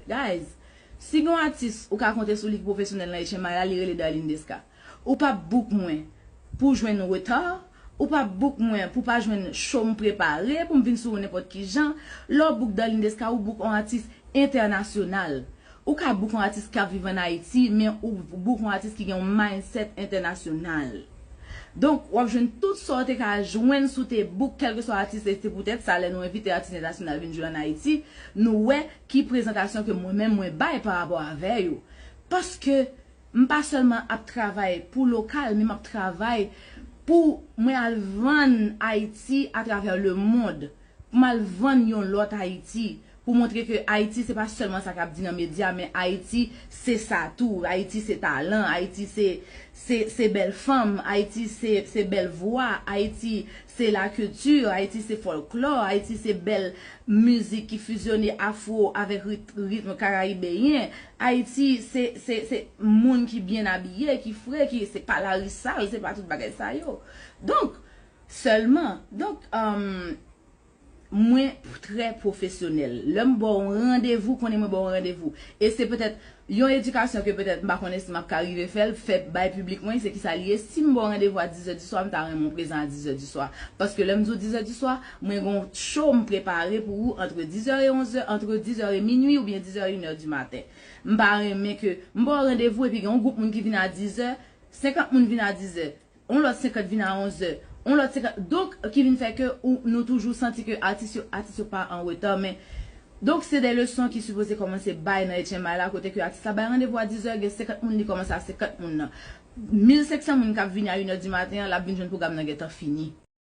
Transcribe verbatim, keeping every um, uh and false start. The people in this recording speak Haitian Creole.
Guys, si gen yon atis ou ka konte sou li ki pwofesyonèl nan H M I la, li rele Darline Desca. Ou p ap book mwen pou jwenn reta, ou p ap book mwen pou pa jwenn show m prepare, pou m vin sou ou nenpòt ki jan. Lè w book Darline Desca, ou book yon atis entènasyonal. Ou ka book yon atis k ap viv ann Ayiti, men ou book yon atis ki gen yon mindset entènasyonal. Donk, w ap jwenn tout sa w te ka jwenn si w te book kèlkeswa atis, e se poutèt sa, lè nou envite atis entènasyonal vin jwe ann Ayiti, nou wè ki prezantasyon ke mwen menm mwen bay pa rapò avè yo. Paske m pa sèlman ap travay pou lokal, men m ap travay pou mwen al vann Ayiti atravè lemonn. Pou m al vann yon lòt Ayiti, pou montre ke Ayiti se pa sèlman sa k ap di nan medya, men Ayiti se sa tou. Ayiti se talan, Ayiti se, se, se bèl fanm, Ayiti se, se bèl vwa, Ayiti se lakilti, Ayiti se fòlklò, Ayiti se bèl mizik ki fizyone afwo avèk rit-, ritm karayibeyen, Ayiti se, se, se moun ki byen abiye, ki fre, ki, se pa lari sal, se pa tout bagay sa yo. Donk, sèlman, donk, um, mwen trè pwofesyonèl. Lè m ba w yon randevou, konnen mwen ba w yon randevou. E se petèt yon edikasyon ke petèt m pa konnen si m ap ka rive fè l, fè bay piblik mwen, se kisa li ye. Si m ba w randevou a dizè di swa, m ta renmen w prezan a dizè di swa. Paske lè m di w dizè di swa, mwen gen yon show m prepare pou ou antre dizè e onzè, antre dizè e minui oubyen dizè e inè di maten. M pa renmen ke m ba w randevou epi gen yon gwoup moun ki vin a dizè, senkant moun vin a dizè. On lòt senkant vin a onzè, on lòt senkant, donk, ki vin fè ke ou, nou toujou santi ke atis yo, atis yo pa an reta, men, donk, se de leson ki sipoze kòmanse bay nan H M I la, kote ke atis la bay randevou a dizè, gen senkant moun, li kòmanse a senkant moun nan. Mil senksan moun k ap vini a inè di maten an, l ap vin jwenn pwogram nan gentan fini.